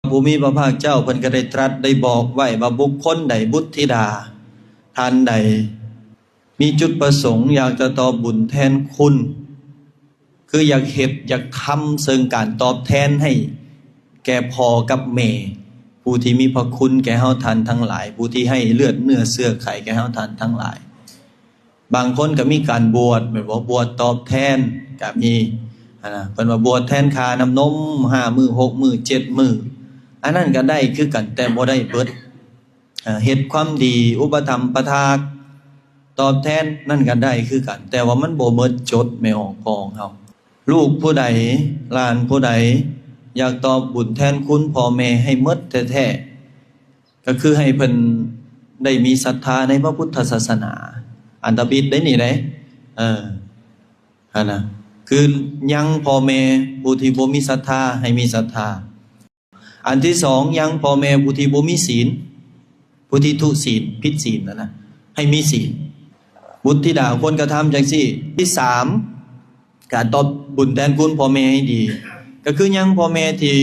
ຜູ້ມີພະພາກເຈົ້າເພິ່ນກໍໄດ້ຕລັດໄດ້ບອກໄວ້ວ່າ ບຸກຄົນໃດ ບຸດທິດາທ່ານໃດ ມີຈຸດປະສົງຢາກຈະຕອບບຸນແທນຄຸນ ຄືຢາກເຮັດຢາກທຳເຊິ່ງການຕອບແທນໃຫ້ແກ່ພໍ່ກັບແມ່ ຜູ້ທີ່ມີພະຄຸນແກ່ເຮົາທ່ານທັງຫຼາຍ ຜູ້ທີ່ໃຫ້ເລືອດເນື້ອເຊື້ອໄຂແກ່ເຮົາທ່ານທັງຫຼາຍ. ບາງຄົນກໍມີການບວດ ແມ່ນບໍ່? ບວດຕອບແທນກໍມີ ຫັ້ນນະ ເພິ່ນວ່າບວດແທນຄ່ານ້ຳນົມ ຫ້າມື້ ຫົກມື້ ເຈັດມື້ ອັນນັ້ນກໍໄດ້ຄືກັນ ແຕ່ບໍ່ໄດ້ເບິດ. ເອີ ເຮັດຄວາມດີ ອຸປະຖຳປະຖາກຕອບແທນ ນັ້ນກໍໄດ້ຄືກັນ ແຕ່ວ່າມັນບໍ່ໝົດຈົດ ແມ່ອອກພໍ່ອອກເຮົາ. ລູກຜູ້ໃດ ຫຼານຜູ້ໃດ ຢາກຕອບບຸນແທນຄຸນພໍ່ແມ່ໃຫ້ໝົດແທ້ໆ ກໍຄືໃຫ້ເພິ່ນໄດ້ມີສັດທາໃນພະພຸດທະສາສະໜາ ອັນທຳອິດໄດ໋ນີ້ເດ້. ເອີ ຫັ້ນນະ ຄືຍັງພໍ່ແມ່ຜູ້ທີ່ບໍ່ມີສັດທາໃຫ້ມີສັດທາ. ອັນທີສອງ ຍັງພໍ່ແມ່ຜູ້ທີ່ບໍ່ມີສິນ ຜູ້ທີ່ທຸສິນ ຜິດສິນຫັ້ນນະ ໃຫ້ມີສິນ. ບຸດທິດາຄວນກະທຳຈັ່ງຊີ້. ທີສາມ ການຕອບບຸນແທນຄຸນພໍ່ແມ່ໃຫ້ດີ ກໍຄືຍັງພໍ່ແມ່ທີ່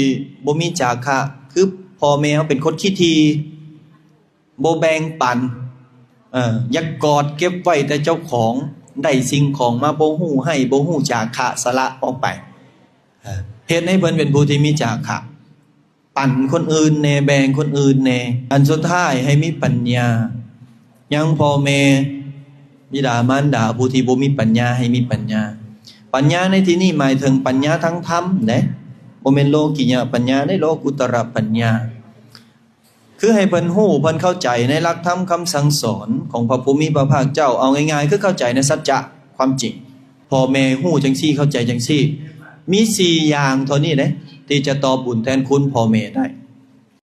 ບໍ່ມີຈາຄະ ຄືພໍ່ແມ່ເຮົາເປັນຄົນຂີ້ຖີ່ ບໍ່ແບ່ງປັນ ເອີ ຢາກກອດເກັບໄວ້ແຕ່ເຈົ້າຂອງ ໄດ້ສິ່ງຂອງມາບໍ່ຮູ້ໃຫ້ ບໍ່ຮູ້ຈາຄະ ສະຫຼະອອກໄປ ເຮັດໃຫ້ເພິ່ນເປັນຜູ້ທີ່ມີຈາຄະ ປັນຄົນອື່ນແດ່ ແບ່ງຄົນອື່ນແດ່. ອັນສຸດທ້າຍໃຫ້ມີປັນຍາ ຍັງພໍ່ແມ່ບິດາມານດາຜູ້ທີ່ບໍ່ມີປັນຍາໃຫ້ມີປັນຍາ. ປັນຍາໃນທີ່ນີ້ໝາຍເຖິງປັນຍາທາງທຳເດ້ ບໍ່ແມ່ນໂລກິຍະປັນຍາເດ້ ໂລກຸດຕະລະປັນຍາ ຄືໃຫ້ເພິ່ນຮູ້ ເພິ່ນເຂົ້າໃຈໃນຫຼັກທຳຄຳສັ່ງສອນຂອງພະຜູ້ມີພະພາກເຈົ້າ. ເອົາງ່າຍໆ ຄືເຂົ້າໃຈໃນສັດຈະຄວາມຈິງ. ພໍ່ແມ່ຮູ້ຈັ່ງຊີ້ ເຂົ້າໃຈຈັ່ງຊີ້ ມີສີ່ຢ່າງເທົ່ານີ້ເດ້ ທີ່ຈະຕອບບຸນແທນຄຸນພໍ່ແມ່ໄດ້.